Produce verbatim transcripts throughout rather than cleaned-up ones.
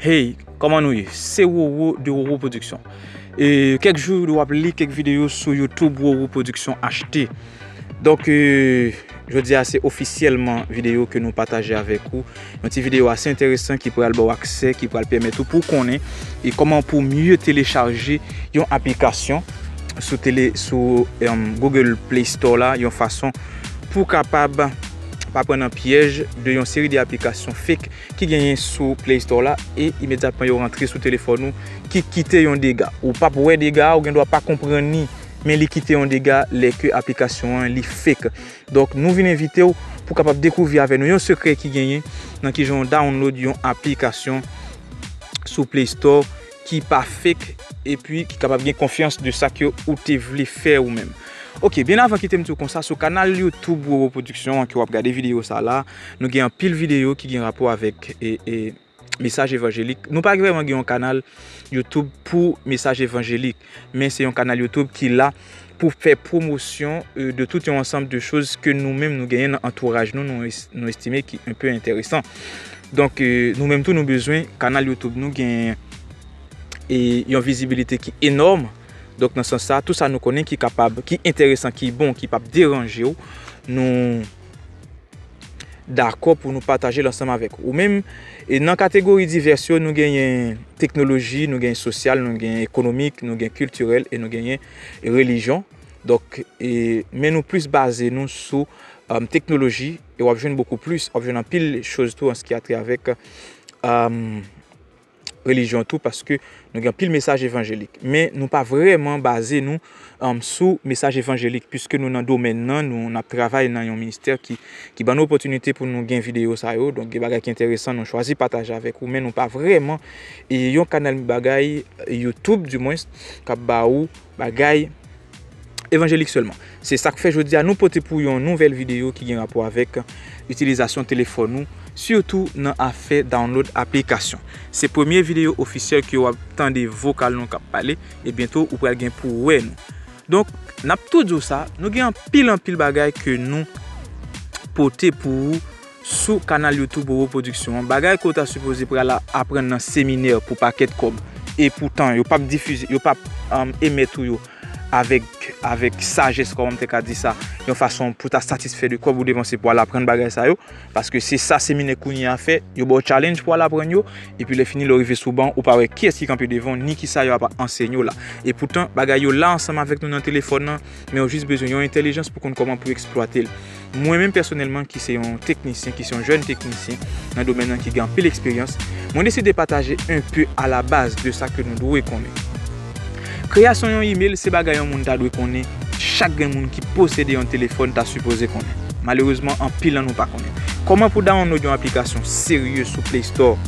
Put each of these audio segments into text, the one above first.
Hey, kòman nou ye? Se Roro de Roro Production. E, kèk jou w ap li kèk videyo sou YouTube Roro Production H T. Donk, e, jodi a se ofisyèlman videyo ke nou pataje avèk ou. Yon ti videyo ase enteresan ki pral ba w aksè, ki pral pèmèt ou pou w konnen e kòman pou w mye telechaje yon aplikasyon sou tele, sou, em, Google Play Store la, yon fason pou w kapab pa pran nan pyèj de yon seri de aplikasyon fake ki genyen sou Play Store la e imedyatman yo rantre sou telefòn ou, ki kite yon dega. Ou p ap wè dega a, ou gen dwa pa konprann li, men li kite yon dega lè ke aplikasyon an li fake. Donk, nou vin envite w pou w kapab dekouvri avè nou yon sekrè ki genyen nan kijan w download yon aplikasyon sou Play Store ki pa fake epi ki kapab gen konfyans de sa ke ou te vle fè ou menm. Ok, byen avan kite m di w konsa, sou kanal YouTube Roro Production an ke w ap gade videyo sa la, nou gen anpil videyo ki gen rapò avèk e, e, mesaj evanjelik. Nou pa vrèman gen yon kanal YouTube pou mesaj evanjelik, men se yon kanal YouTube ki la pou fè pwomosyon, e, de tout yon ansanm de choz ke nou menm nou genyen nan antouraj nou, nou es-, nou estime ki enpe enteresan. Donk, e, nou menm tou nou bezwen kanal YouTube nou gen e yon vizibilite ki enòm. Donk, nan sans sa, tout sa nou konnen ki kapab, ki enteresan, ki bon, ki p ap deranje w, nou dakò pou nou pataje l ansanm avèk ou. Ou menm, e nan kategori divès yo, nou genyen teknoloji, nou genyen sosyal, nou genyen ekonomik, nou gen kiltirèl e nou genyen relijyon. Donk, e, men nou plis baze nou sou, um, teknoloji e w ap jwenn bokou plis, w ap jwenn anpil choz tou an ce qui a trait avèk, um, relijyon tou, paske nou gen anpil mesaj evanjelik. Men nou pa vrèman baze nou, um, sou mesaj evanjelik, piske nou nan domèn nan, nou, n ap travay nan yon ministè ki, ki ban nou opòtinite pou nou gen videyo sa yo. Donk, gen bagay ki enteresan, nou chwazi pataje avèk ou, men nou pa vrèman, e, yon kanal bagay, YouTube, dimwens, k ap ba ou bagay evanjelik sèlman. Se sa k fè jodi a nou pote pou yon nouvèl videyo ki gen rapò avèk itilizasyon telefòn ou, sitou nan afè download aplikasyon. Se premye videyo ofisyèl ke w ap tande vokal nou k ap pale, e byento ou pral gen pou wè nou. Donk, n ap tou di w sa, nou gen anpil, anpil bagay ke nou pote pou ou sou kanal YouTube Roro Production an. Bagay ke w ta sipoze pral a-, aprann nan seminè pou pakèt kòb. E poutan, yo p ap difize, yo p ap, um, emèt ou yo avèk, avèk sajès, kòman m te ka di sa, yon fason pou ta satisfè de kòb ou depanse pou al aprann bagay sa yo. Paske se sa seminè kounye a fè, yo ba w challenge pou al aprann yo, epi lè fini, lè w rive sou ban, ou pa wè kiyès ki kanpe devan w, ni kisa yo ap ansenye w la. E poutan, bagay yo la ansanm avèk nou nan telefòn nan, men w jis bezwen yon entèlijans pou konn kòman pou eksplwate l. Mwen menm pèsonèlman, ki se yon teknisyen, ki se yon jèn teknisyen nan domèn nan, ki gen anpil eksperyans, mwen deside pataje enpe a la baz de sa ke nou dwe konnen. Kreyasyon yon imèl se bagay yon moun ta dwe konnen, chak grenn moun ki posede yon telefòn ta sipoze konnen. Malerezman, anpil nan nou pa konnen. Kòman pou download yon aplikasyon serye sou Play Store?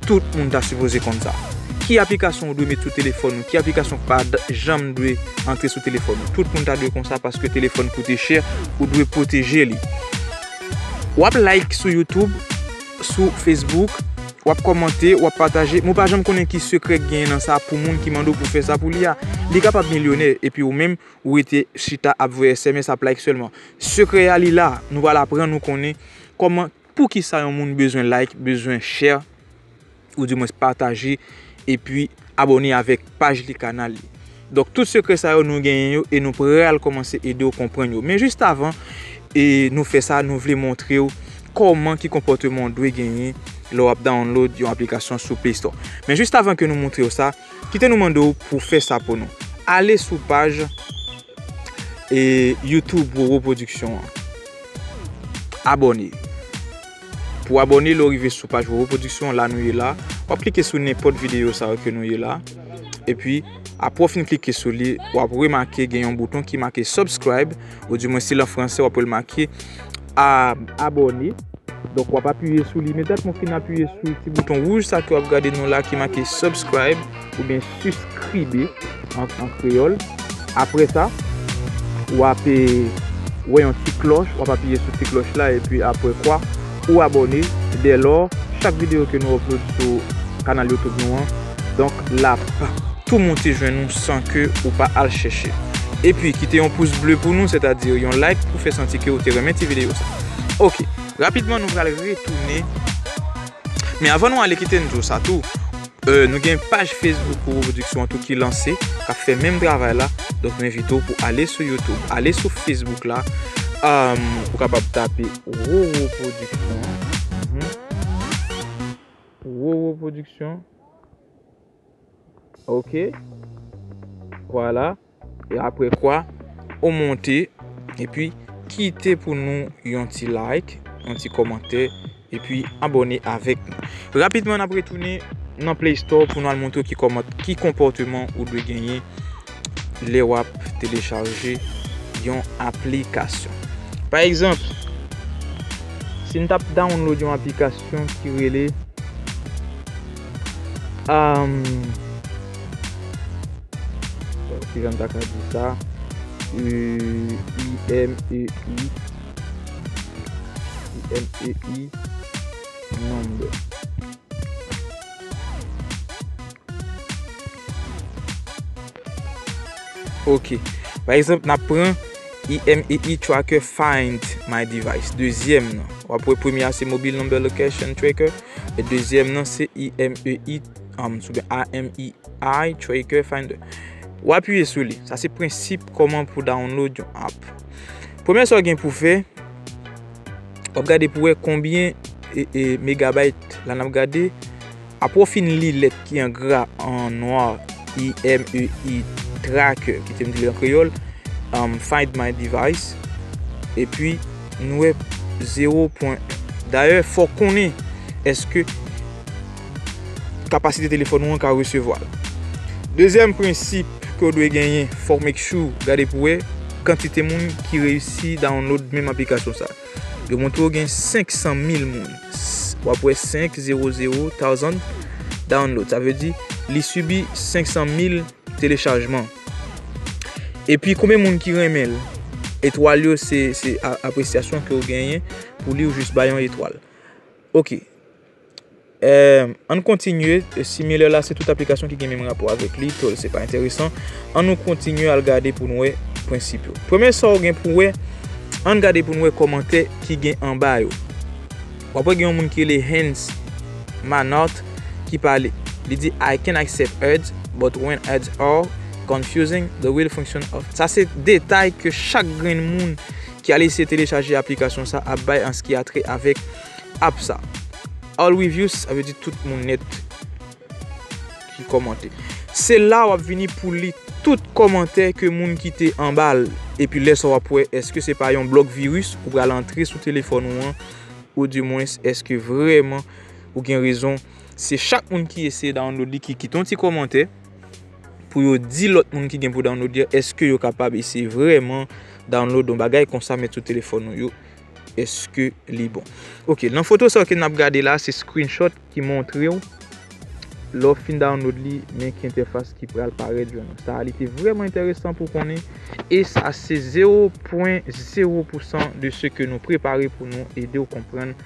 Tout moun ta sipoze konn sa. Ki aplikasyon ou dwe met sou telefòn ou? Ki aplikasyon k pa d-, janm dwe antre sou telefòn ou? Tout moun ta dwe konn sa paske telefòn koute chè, ou dwe pwoteje li. W ap like sou YouTube, sou Facebook, w ap kòmante, w ap pataje. Men w pa janm konnen ki sekrè k genyen nan sa pou moun ki mande w pou fè sa pou li a. Li kapab milyonè, epi ou menm, ou rete chita ap voye S M S, ap like sèlman. Sekrè a li la, nou pral aprann ou konnen kòman, poukisa yon moun bezwen like, bezwen share, ou dimwens pataje, epi abòne avèk paj li, kanal li. Donk, tout sekrè sa yo nou genyen yo e nou pral kòmanse ede w konprann yo. Men jis avan, e nou fè sa, nou vle montre w kòman ki konpòteman w dwe genyen lè w ap download yon aplikasyon sou Play Store. Men jis avan ke nou montre w sa, kite nou mande w pou fè sa pou nou. Ale sou paj e YouTube Roro Production an. Abòne. Pou abòne, lè w rive sou paj Roro Production, la nou ye la. W ap klike sou nenpòt videyo sa yo ke nou ye la. Epi, apre w fin klike sou li, w ap remake gen yon bouton ki make subscribe, ou dimwens si l an fransè, w ap wè l make a-, abòne. Donk, w ap apiye sou li. Imedyatman w fin apiye sou ti bouton wouj sa ke w ap gade nou la ki make subscribe oubyen siskribe an, an kreyòl. Apre sa, w ap, e, wè yon ti klòch, w ap apiye sou ti klòch la, epi apre kwa, ou abòne. Dèlò, chak videyo ke nou upload sou kanal YouTube nou an, donk, l ap tou monte jwenn ou san ke ou pa al chèche. Epi, kite yon pous ble pou nou, sètadi yon like pou fè santi ke ou te renmen ti videyo sa. Ok, rapidman, nou pral retounen Men avan nou ale, kite n di w sa tou. Euh, nou gen paj Facebook Roro Production an tou ki lanse, k ap fè menm travay la. Donk, nou envite w pou ale sou YouTube, ale sou Facebook la, euh, ou kapab tape Roro Production. Mhm. Roro Production. Ok. Vwala. E apre kwa, ou monte, epi kite pou nou yon ti like, yon ti kòmantè, epi abòne avèk nou. Rapidman, n ap retounen nan Play Store pou nou al montre w ki kòman, ki konpòteman ou dwe genyen lè w ap telechaje yon aplikasyon. Pa egzanp, si n t ap download yon aplikasyon ki rele, um, kijan m ta ka di sa? Euh, I M E I, I M E I, number. Ok. Pa egzanp, n ap pran I M E I Tracker Find My Device. Dezyèm nan. W ap wè premye a se Mobile Number Location Tracker. E dezyèm nan se I M E I, um, oubyen I M E I Tracker Finder. W apiye sou li. Sa se prensip kòman pou download yon app. Premye sa w gen pou fè, w ap gade pou wè konbyen, e, e, megabayt la n ap gade. Apre w fin li lèt ki an gra, an nwa, I M E I Tracker, kite m di l an kreyòl, um, Find My Device, epi nou wè zewo pwen. Dayè, fò w konnen èske kapasite telefòn ou an ka resevwa l. Dezyèm prensip ke w dwe genyen, fò w make sure, gade pou wè kantite moun ki reyisi download menm aplikasyon sa. Yo montre w gen senk san mil moun. S-, w ap wè senk zewo zewo thousand download. Sa vle di, li sibi senk san mil telechajman. Epi, konbyen moun ki renmen l? Etwal yo, se, se a-, apresyasyon ke w genyen pou li, ou jis bay yon etwal. Ok. Eh, ann kontinye. Similar la, se tout aplikasyon ki gen menm rapò avèk li. Tou, se pa enteresan. Ann nou kontinye al gade pou n wè prensip yo. Premye sa w gen pou wè, ann gade pou n wè kòmantè ki gen anba yo. W ap wè gen yon moun ki rele Hans Manart ki pale. Li di, "I can accept ads, but when ads are confusing, the real function of." Sa se detay ke chak grenn moun ki al eseye telechaje aplikasyon sa ap bay an se ki a trè avèk app sa. All reviews, sa vle di tout moun nèt ki kòmante. Se la w ap vini pou li tout kòmantè ke moun kite anba l. Epi lè sa w ap wè, èske se pa yon blòk viris ou pral antre sou telefòn ou an, oudimwens, èske vrèman ou gen rezon? Se chak moun ki eseye download li ki kite yon ti kòmantè pou yo di lòt moun ki gen pou download li an, èske yo kapab eseye vrèman download yon bagay konsa met sou telefòn nou yo? Èske li bon? Ok, nan foto sa ke n ap gade la, se screenshot ki montre w lè w fin download li, men ki entèfas ki pral parèt jwenn ou. Sa a, li te vrèman enteresan pou konnen, e sa se zewo pwen zewo pousan de se ke nou prepare pou nou ede w konprann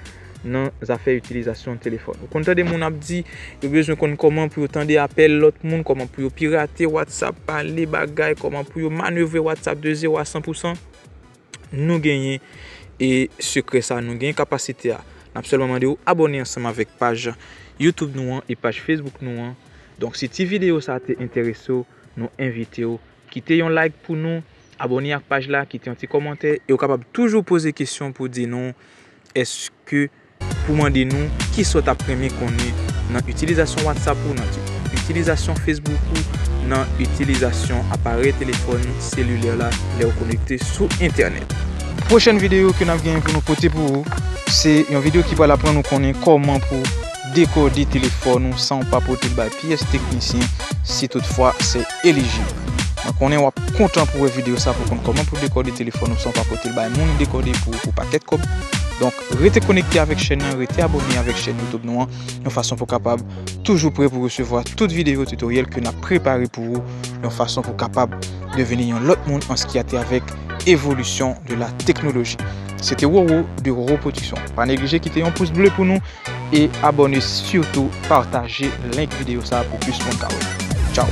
nan zafè itilizasyon telefòn. Ou konn tande moun ap di, yo bezwen konn kòman pou yo tande apèl lòt moun, kòman pou yo pirate WhatsApp, pale bagay, kòman pou yo manevre WhatsApp de zewo a san pousan. Nou genyen, e, sekrè sa, nou genyen kapasite a. N ap sèlman mande w abòne ansanm avèk paj YouTube nou an e paj Facebook nou an. Donk, si ti videyo sa te enterese w, nou envite w kite yon like pou nou, abòne ak paj la, kite yon ti kòmantè, e w kapab toujou poze kesyon pou di nou èske, pou mande nou kisa w t ap renmen konnen nan itilizasyon WhatsApp ou, nan itilizasyon Facebook ou, nan itilizasyon aparèy telefòn selilè la lè w konekte sou entènèt. Pwochèn videyo ke n ap genyen pou nou pote pou ou, se yon videyo ki pral aprann ou konnen kòman pou dekode telefòn ou san w pa pote l bay pyès teknisyen, si toutfwa se elijib. Mwen konnen w ap kontan pou wè videyo sa pou konn kòman pou dekode telefòn ou san w pa pote l bay moun dekode pou, pou pakèt kòb. Donk, rete konekte avèk chèn nan, rete abòne avèk chèn YouTube nou an, yon fason pou kapab toujou prè pou resevwa tout videyo titoryèl ke n ap prepare pou ou, yon fason pou kapab deveni yon lòt moun an se ki a tè avèk évolution de la technologie. Se te Roro de Roro Production. Pa neglije kite yon pous ble pou nou e abòne, sitou pataje link videyo sa pou plis moun ka wè. Tchao.